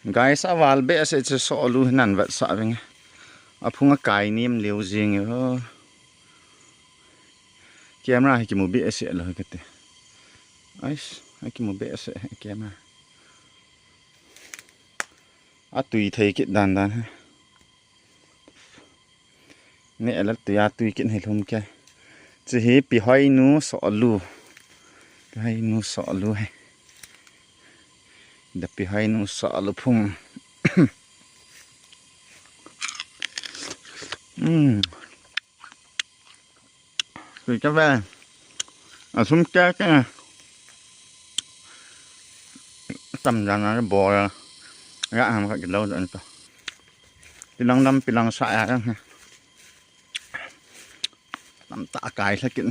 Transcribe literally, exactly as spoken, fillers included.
Guys, aval behseh chu soh lu hinan vetsah venge. Aphung akai nem leu jing e ho. Camera hi kimu behseh lou kati. Ais, akimu behseh camera. Atui thei kit dan dan hi. Neh la tui a tui kit hi lhum ke. Chu hi pihoinu soh lu. Pihoinu soh lu hi. Da pihoinu soh lu phung. Hmm. Tui ka ve. Asum ke ke. Tam jan a bol a. Ga ham ka kilo dan to. Pilang dam pilang sa ya. Tam ta kai sa kit.